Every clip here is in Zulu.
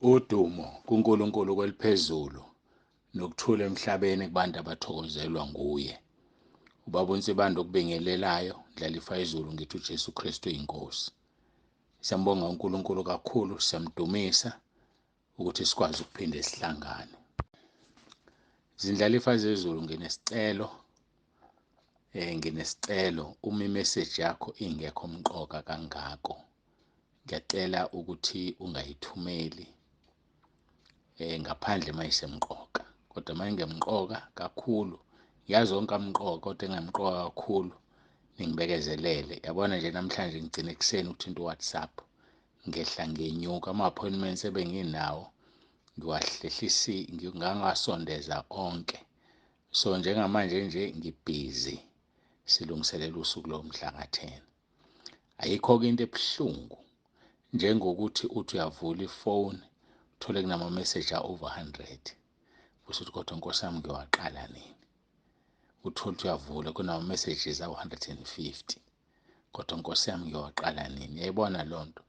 Udumo kuNkulunkulu kweliphezulu nokuthula emhlabeni kubantu abathokozelwa nguye. Ubaba uNsibande okubingelelayo, Ndlalifa izulu, ngithi uJesu Kristu inkosi. Siyambonga uNkulunkulu kakhulu, siyamdumisa ukuthi sikwazi ukuphinde sihlangane. Zindlalifa zezulu, nginesicelo, nginesicelo, uma imessage yakho ingekho mqoka kangako, ngiyacela ukuthi ungayithumeli ngaphandle mayisemqoka. Kodwa mayingemqoka kakhulu, ngiyazi wonke amqoka, kodwa engemqoka kakhulu ningibekezelele. Yabona nje namhlanje ngigcine ekuseni ukuthinta uWhatsApp, ngehla ngenyuka, ama-appointments ebenginawo ngiwahlehlisi, ngangasondeza onke. So njengamanje nje ngibhizi silungiselela usuku lomhla ka-10. Ayikho-ke into ebuhlungu njengokuthi uthi uyavula ifoni uthole kunama-message a-over 100, usuthi kodwa nkosi yami ngiyowaqala nini? Uthole ukuthi uyavula kunama-messages awu-150, kodwa nkosi yami ngiyowaqala nini? Uyayibona loo nto?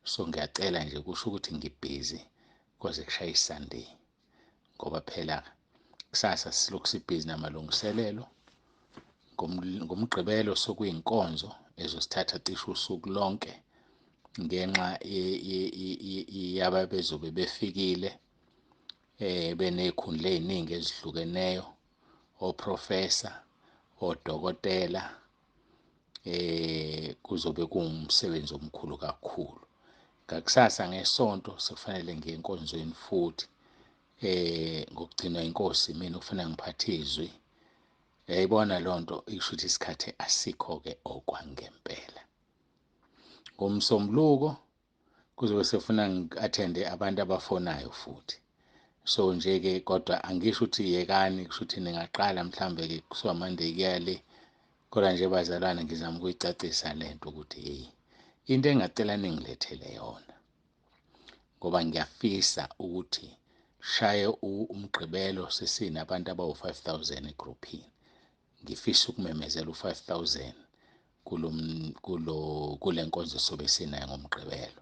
So ngiyacela nje, kusho ukuthi ngibhizi koze kushaye iSunday, ngoba phela kusasa silokhu sibhizi namalungiselelo. Ngomgqibelo sokuyinkonzo ezosithatha cishe usuku lonke ngenxa yababezobe befikile benezikhundla eziningi ezihlukeneyo, oprofessor, odokotela, kuzobe kuwumsebenzi omkhulu kakhulu. Ngakusasa ngesonto sekufanele ngiye enkonzweni futhi, ngokugcinwa inkosi mina kufanele ngiphathe izwi. Uyayibona loo nto, isho ukuthi isikhathi asikho-ke okwangempela. Ngomsombuluko kuzobe sefuna ngi-attende abantu abafonayo futhi. So nje-ke kodwa angisho ukuthi yekani, kusho ukuthi ningaqala mhlambe-ke kusuka Monday kuya le. Kodwa nje bazalwane ngizama ukuyicacisa lento ukuthi hey, into engingacela ningilethele yona, ngoba ngiyafisa ukuthi shaye umgqibelo sesinabantu abawu-5000 egruphini. Ngifisa ukumemezela u-5000 kule nkonzo sobe sinayo ngomgqibelo.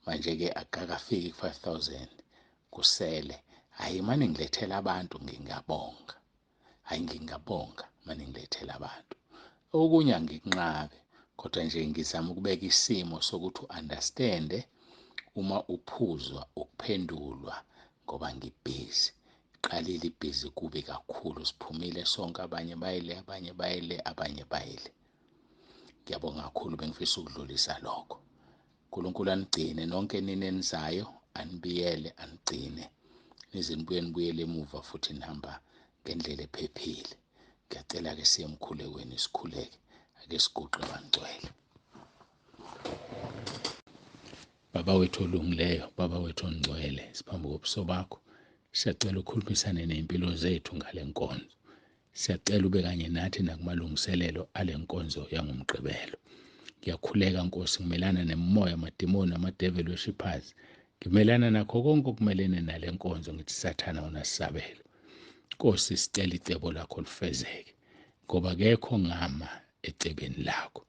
Manje-ke akakafiki ku-5000, kusele. Hhayi, mane ngilethela abantu ngingabonga. Hhayi, ngingabonga mane ngilethela abantu. Okunye angikunqabe, kodwa nje ngizama ukubeka isimo sokuthi u-understand-e uma uphuzwa ukuphendulwa ngoba ngibhizi. Iqalile ibhizi kubi kakhulu, siphumile sonke, abanye bayile, abanye bayile, abanye bayile. Ngiyabonga kakhulu, bengifisa ukudlulisa lokho. uNkulunkulu anigcine nonke nini enizayo, anibiyele, anigcine nize nibuye nibuyele emuva futhi nihamba ngendlela ephephile. Ngiyacela-ke siye emkhulekweni, sikhuleke, ake siguqe bangcwele. Baba wethu olungileyo, Baba wethu ongcwele, siphambi kobuso bakho, siyacela ukhulumisane ney'mpilo zethu ngale nkonzo. Siyacela ube kanye nathi nakumalungiselelo ale nkonzo yangomgqibelo. Ngiyakhuleka Nkosi, ngimelana nemimoya, amadimoni, ama-devil worshippers. Ngimelana nakho konke okumelene nale nkonzo, ngithi Sathana unasabelo. Nkosi, sicela icebo lakho lifezeke, ngoba akekho ngama ecebeni lakho.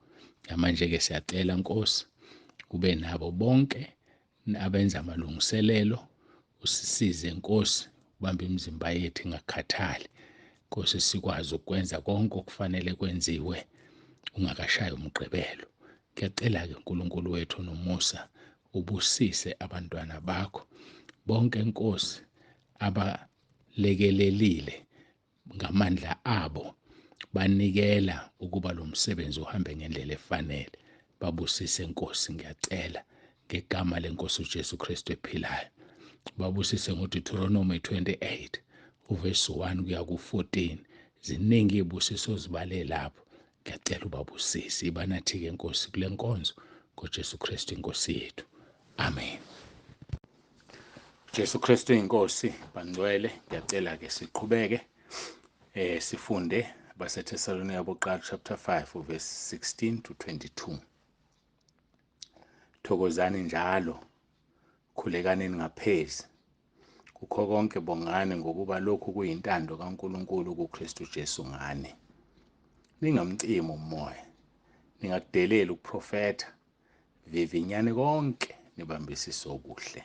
Namanje-ke siyacela Nkosi, kube nabo bonke abenza amalungiselelo, usisize Nkosi, ubambe imizimba yethu ingakhathali. Nkosi, sikwazi ukwenza konke okufanele kwenziwe ungakashayi umgqibelo. Ngiyacela-ke uNkulunkulu wethu nomusa, ubusise abantwana bakho bonke Nkosi abalekelelile ngamandla abo, banikela ukuba lo msebenzi uhambe ngendlela efanele. Babusise Nkosi, ngiyacela ngegama lenkosi uJesu Kristu ephilayo. Babusise ngoDeuteronomy 28 uverse 1 kuya ku-14. Ziningi izibusiso ozibale lapho. Ngiyacela ubabusise. Iba nathi-ke Nkosi kule nkonzo ngoJesu Kristu inkosi yethu. Amen. Jesu Kristu inkosi, bangcwele, ngiyacela ke siqhubeke sifunde baseThesalonika bokuqala chapter 5 verse 16 to 22. Thokozani njalo, khulekani ningaphezi. Kukho konke bongani, ngokuba lokhu kuyintando kaNkulunkulu kuKristu Jesu ngani. Ningamcimi umoya, ningakudeleli ukuprofetha, vivinyani konke, nibambisise okuhle.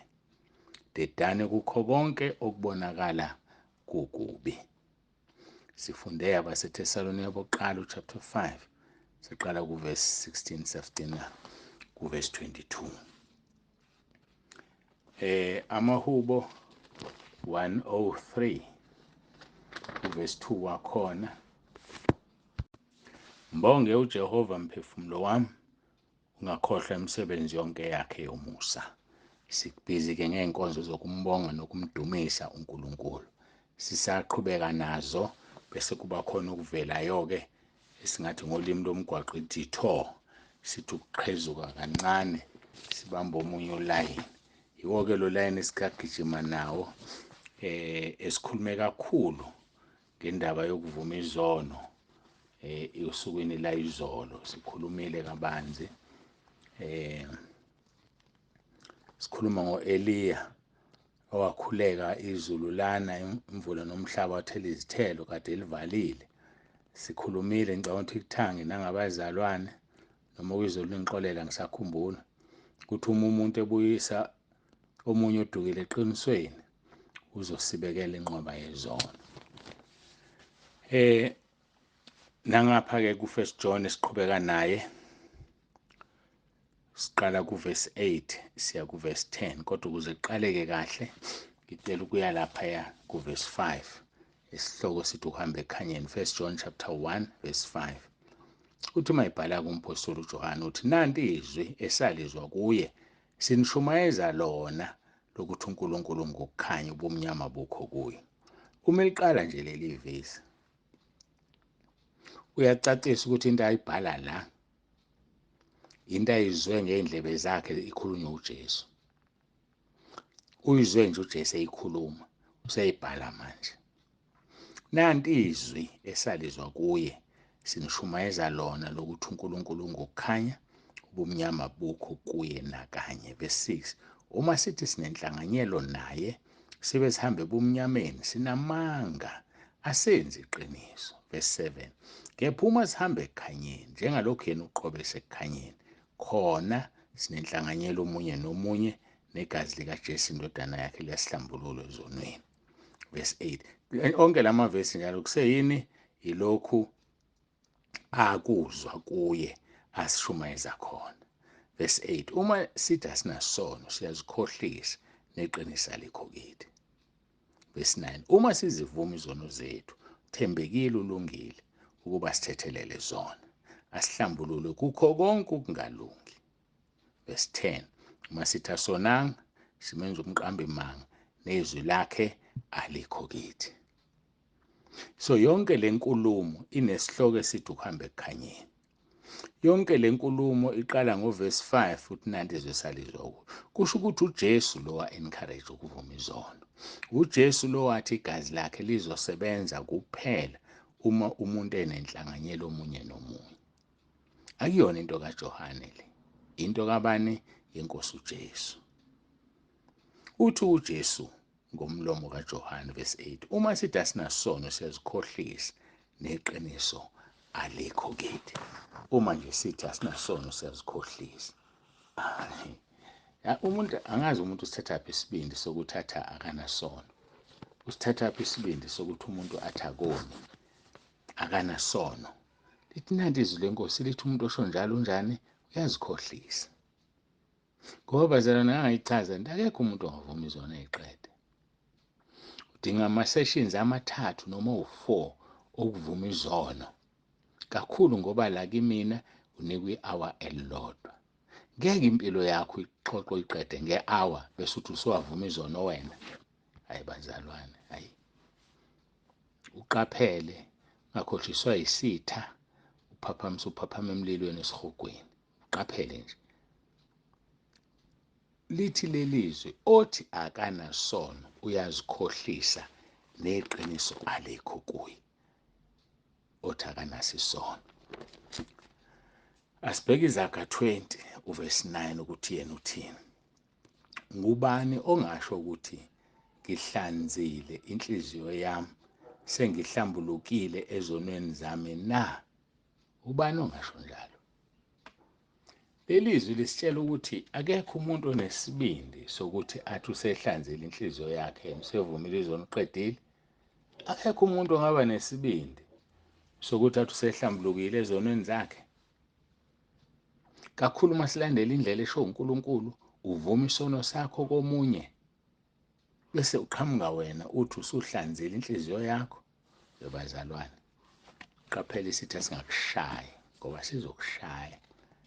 Dedani kukho konke okubonakala kukubi. Sifunde abaseThesalonika bokuqala chapter 5, siqala kuverse 16 saftina kuverse 22. Amahubo 103 kuverse 2 wakhona, mbonge uJehova mphefumulo wami, ungakhohlwa imisebenzi yonke yakhe yomusa. Sikubhizi ke ngeenkonzo zokumbonga nokumdumisa uNkulunkulu, sisaqhubeka nazo bese kuba khona okuvelayo ke esingathi ngolimi lomgwaqo i-detour, sithi ukuqhezuka kancane sibamba omunye ulayini. Yiwo-ke lo layini esikagijima nawo, esikhulume kakhulu ngendaba yokuvuma izono osukwini la izolo sikhulumile kabanzi, sikhuluma ngo-Eliya owakhuleka izulu lana, imvula nomhlaba wathela izithelo kade livalile. Sikhulumile ngicabanga ukuthi kuthangi nangabazalwane noma kuyizolo ningixolela ngisakhumbula ukuthi uma umuntu ebuyisa omunye odukile eqinisweni uzosibekela inqwaba yezono. Nangapha ke ku First John siqhubeka naye, siqala ku verse 8 siya ku verse 10, kodwa ukuze kuqaleke kahle ngicela ukuya lapha ya ku verse 5. Isihloko sithi ukuhamba ekhanyeni, First John chapter 1 verse 5. Uthi mayibhala kumpostoli uJohane uthi nanti izwi esalizwa kuye sinishumayeza lona lokuthi uNkulunkulu ngokukhanya ubumnyama bukho kuye. Uma liqala nje leli vesi uyacacisa ukuthi into ayibhala la into ayizwe ngey'ndlebe zakhe ikhulunywa uJesu. Uyizwe nje uJesu eyikhuluma, useyibhala manje. Nanti izwi esalizwa kuye sinishumayeza lona lokuthi uNkulunkulu ngokukhanya ubumnyama bukho kuye nakanye. Verse 6, uma sithi sinenhlanganyelo naye sibe sihambe ebumnyameni sinamanga, asenzi iqiniso. Verse 7, kepha uma sihambe ekukhanyeni njengalokhu yena uqobe sekukhanyeni, khona sinenhlanganyelo omunye nomunye, negazi likaJesu indodana yakhe liyasihlambulula ezonweni. Verse 8, onke lamavesi njalo kuseyini yilokhu akuzwa kuye asishumayeza khona. Verse 8, uma sithi asinasono siyazikhohlisa neqiniso alikho kithi. Verse 9, uma sizivuma izono zethu thembekile ulungile ukuba sithethelele zona, asihlambulule kukho konke ukungalungi. Verse 10, uma sithi asonanga simenza umqambi manga nezwi lakhe alikho kithi. So yonke lenkulumo inesihloko esithi ukuhamba ekukhanyeni. Yonke lenkulumo iqala ngoverse 5 uthi nanti izwi salizwa kuye. Kusho ukuthi uJesu lo wa encourage ukuvuma izono. uJesu lo wathi igazi lakhe lizosebenza kuphela uma umuntu enenhlanganyelo omunye nomunye. Akuyona into kaJohane le, into kabani? Yenkosi uJesu. Uthi uJesu ngomlomo kaJohane verse 8, uma sithi asinasono siyazikhohlisa neqiniso alikho kithi. Uma nje sithi asinasono siyazikhohlisa. Umuntu angazi umuntu usithathaphi isibindi sokuthatha akanasono. Usithathaphi isibindi sokuthi umuntu athi akoni akanasono. Lithi nanti izwi lenkosi lithi umuntu osho njalo unjani? Uyazikhohlisa. Ngoba bazalwane angayichaza into, akekho umuntu ongavuma izono eziqede. Udinga ama-sessions amathathu noma u4 okuvuma izono. Kakhulu ngoba la kimina unikwa i-hour elilodwa. Ngeke impilo yakho ixoxo iqede nge-hour bese uthi usuwavuma izono wena. Hayi bazalwane, hayi. Uqaphele ungakhohliswa yisitha, uphaphamisa uphaphama emlilweni esihogweni. Uqaphele nje. Lithi lelizwi othi akanasono uyazikhohlisa neqiniso alikho kuye. Othi akanaso isono. Asibheke iZaga 20 uverse 9 ukuthi yena uthini. Ngubani ongasho ukuthi ngihlanzile inhliziyo yami, sengihlambulukile ezonweni zami na? Ubani ongasho njalo? Leli zwi lisitshela ukuthi akekho umuntu onesibindi sokuthi athi usehlanzile inhliziyo yakhe, usevumile izono, uqedile. Akekho umuntu ongaba nesibindi sokuthi athi usehlambulukile ezonweni zakhe. Kakhulu uma silandela indlela esho uNkulunkulu, uvuma isono sakho komunye bese uqhamuka wena uthi usuhlanzile inhliziyo yakho. Yobazalwane, qaphela isitha singakushayi, ngoba sizokushaya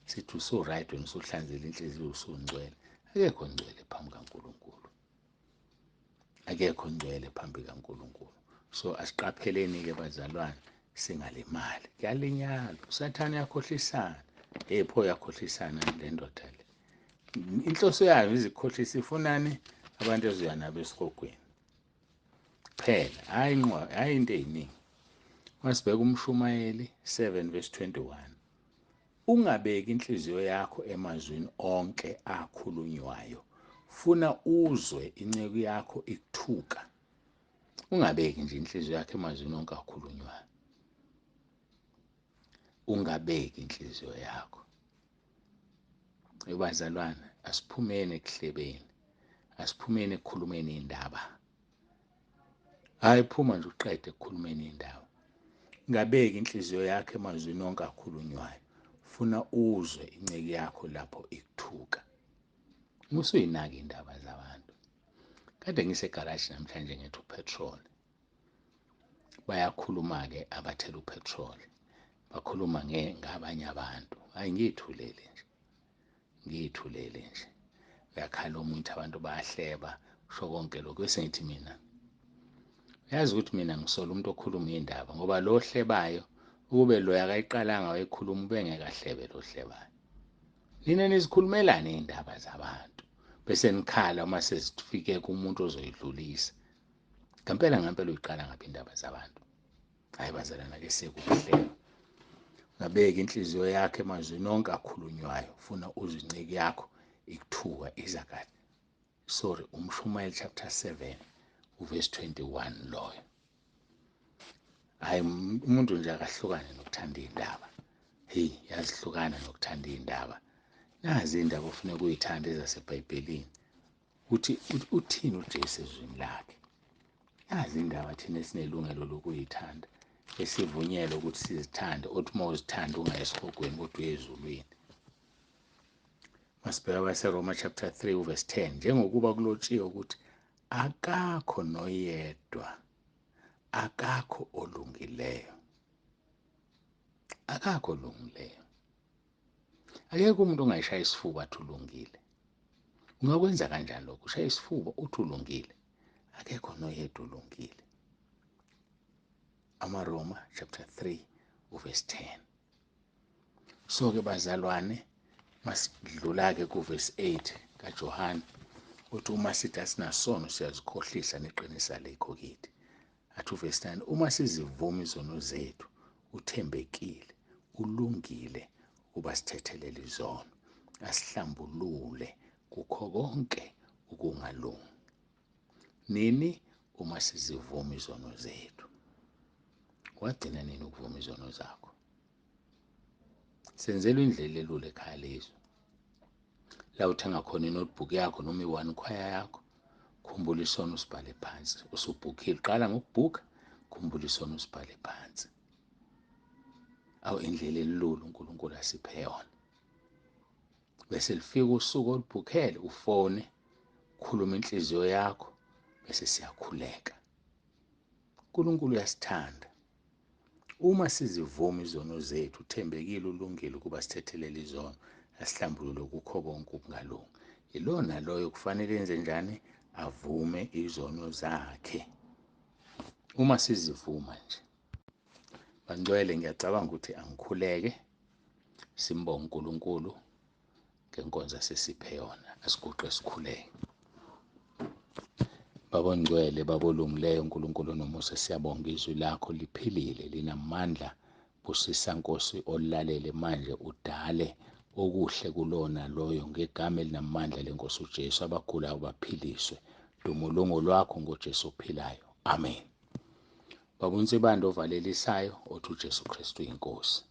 sithi usu-right wena, usuhlanzile inhliziyo, usungcwele. Akekho ngcwele phambi kaNkulunkulu, akekho ngcwele phambi kaNkulunkulu. So asiqapheleni-ke bazalwane, singalimali. Kuyalinyalwa, uSathane uyakhohlisana. Hey pho, uyakhohlisana le ndoda le. Inhloso yayo izikhohlisa, ifunani? Abantu ezoya nabo esihogweni kuphela, hhayi nqwa, hhayi into ey'ningi. Masibheka uMshumayeli 7 verse 21. Ungabeki inhliziyo yakho emazwini onke akhulunywayo, funa uzwe inceku yakho ikuthuka. Ungabeki nje inhliziyo yakho emazwini onke akhulunywayo, ungabeki inhliziyo yakho. Ebazalwane, asiphumeni ekuhlebeni, asiphumeni ekukhulumeni indaba. Hayi, phuma nje uqede ekukhulumeni indaba. Ungabeki inhliziyo yakho emazwini onke akhulunywayo, funa uzwe inceku yakho lapho ikuthuka. Musuyinaka indaba zabantu. Kade ngisegaraji namhlanje ngethu upetrol. Bayakhuluma-ke abathela upetrol, bakhuluma ngabanye abantu. Hayi, ngiyithulele nje, ngiyithulele nje. Uyakhala omunye uthi abantu bayahleba, usho konke lokhu. Bese ngithi mina, uyazi ukuthi mina ngisola umuntu okhuluma indaba, ngoba lo hlebayo ukube loyo akayiqalanga wayekhuluma ubengeke ahlebe lo hlebayo. Nina nizikhulumelani iy'ndaba zabantu bese nikhala uma sezifike kumuntu ozoyidlulisa. Ngempela ngempela uyiqala ngaphi indaba zabantu? Hayi bazalwana, ke sekuhleba. Ngabeka inhliziyo yakho emazwini onke akhulunywayo, funa uzwe inceku yakho ikuthuka. Izakade, sorry, uMshumayeli chapter 7 uverse 21 loyo. Hayi, umuntu nje akahlukane nokuthanda iy'ndaba. Hey, yazihlukana nokuthanda iy'ndaba. Nazi iy'ndaba ofuneka uyithande ezaseBhayibhelini, ukuthi uthini uJesu ezwini lakhe. Nazi iy'ndaba thina esinelungelo lokuyithanda, esivunyelwe ukuthi sizithande, othi uma uzithanda ungayi esihogweni kodwa uye ezulwini. Masibheka abaseRoma chapter 3 uverse 10, njengokuba kulotshiwe ukuthi akakho noyedwa, akakho olungileyo, akakho olungileyo. Akekho umuntu ongayishaya isifuba athi ulungile. Ungakwenza kanjani lokho? Ushaya isifuba uthi ulungile. Akekho noyedwa olungile. AmaRoma chapter 3 uverse 10. So ke bazalwane, masidlula-ke kuverse 8 kaJohane, uthi uma sithi asinasono siyazikhohlisa neqiniso alikho kithi. Athi uverse 9, uma sizivuma izono zethu uthembekile, ulungile ukuba sithethelele izono, asihlambulule kukho konke ukungalungi. Nini? Uma sizivuma izono zethu. Wagcina nini ukuvuma izono zakho? Senzelwa indlela elula ekhaya lezwi, la uthenga khona inotebook yakho noma i-one choir yakho. Khumbula isono usibhale phansi. Usubhukhile, qala ngokubhukha, khumbula isono usibhale phansi. Awu, indlela elula uNkulunkulu asiphe yona. Bese lifika usuku olubhukhele, ufone, khuluma inhliziyo yakho, bese siyakhuleka. uNkulunkulu uyasithanda. Uma sizivuma izono zethu, uthembekile, ulungile ukuba sithethelele izono, asihlambulule kukho konke ukungalungi. Yilona loyo kufanele enze njani? Avume izono zakhe. Uma sizivuma nje. Bangcwele, ngiyacabanga ukuthi angikhuleke, simbonge uNkulunkulu ngenkonzo asesiphe yona. Asiguqe sikhuleke. Baba ongcwele, Baba olungileyo, uNkulunkulu onomusa, siyabonga izwi lakho liphilile, linamandla. Busisa Nkosi olalele manje, udale okuhle kulona loyo ngegama elinamandla lenkosi uJesu. Abagulayo baphiliswe. Dumo lungo lwakho ngoJesu ophilayo. Amen. Baba uNsibande ovalelisayo othi uJesu Kristu inkosi.